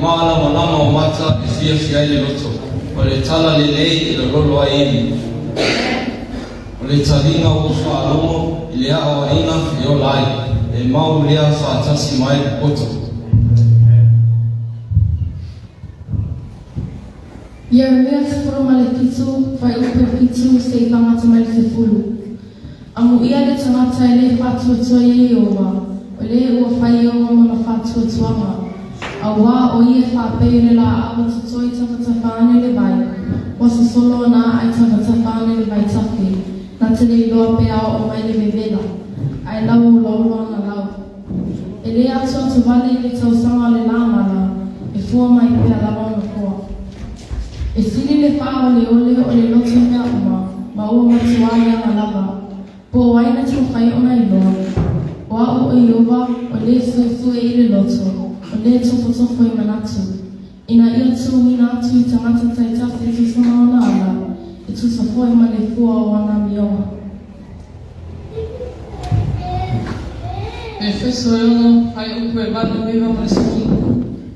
malamalama o mata e fiafia ai le loto, o le tala lelei e lololo ai ivi. O le taliga ua faalogo i le aoaiga e ola ai, e mau lea faatasi ma e popoto. Ieremia 17, fuaiupu 7 seia faagata mai le 10. Amuia le tagata e le faatuatua ia Ieova, o le ua fai Ieova ma ona faatuatuaga, auā o ia e faapei o le laau e toto i tafatafa ane le vai, ua sosolo ona aa i tafatafa ane le vaitafe, na te le iloa pe a oo mai le vevela, ae lau oulaola ona lau. E le atoato wale i le tausaga o le lā mala, e fua mai pea lava ona koa. E sili le faaoleole o le loto i mea uma, ma ua matuā leaga lava. Po o ai na te mafai ona iloa? O a'u o Ieova, o le suesue i le loto, o le tofotofo i manatu, ina ia tuuina atu i tagata taitasi e tusa ma ona ala, e tusa foi ma le fua o ana amioga. Efeso e ono, fuaiupu e 8, 9 ma le 10.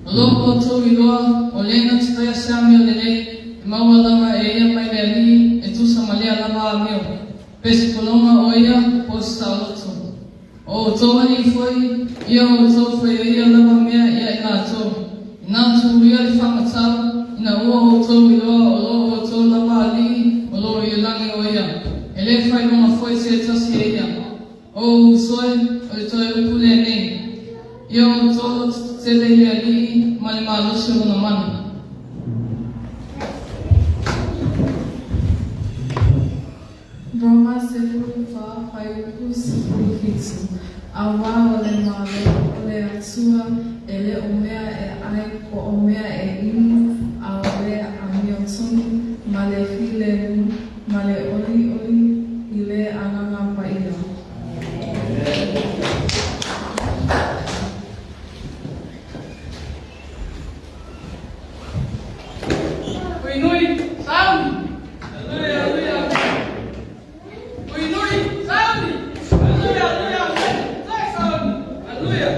O lo outou iloa, o le na te faia se amio lelei, e maua lava e ia mai le Alii, e tusa ma lea lava amio, pe se pologa o ia, po o se saoloto. O outou alii foi, ia outou faia ia lava mea ia i latou. Inā tuuia le faamatau, ina ua outou iloa o lo outou lava Alii o lo o i le lagi o ia, e le failoga foi se tasi e ia. O ou uso e, o le toe upu lenei, Ia outou lototetele i le Alii ma le malosi o lona mana. Roma 14 fuaiupu 17, Auā o le Malo o le Atua e le o mea e ʻai po o mea e inu, a o le amiotonu ma le filemu ma le ʻoliʻoli i le Agaga Paia. Hui nui, sauni! Aleluia, aleluia, amene. Hui nui, sauni! Aleluia, aleluia, amene. Sai, sauni! Aleluia!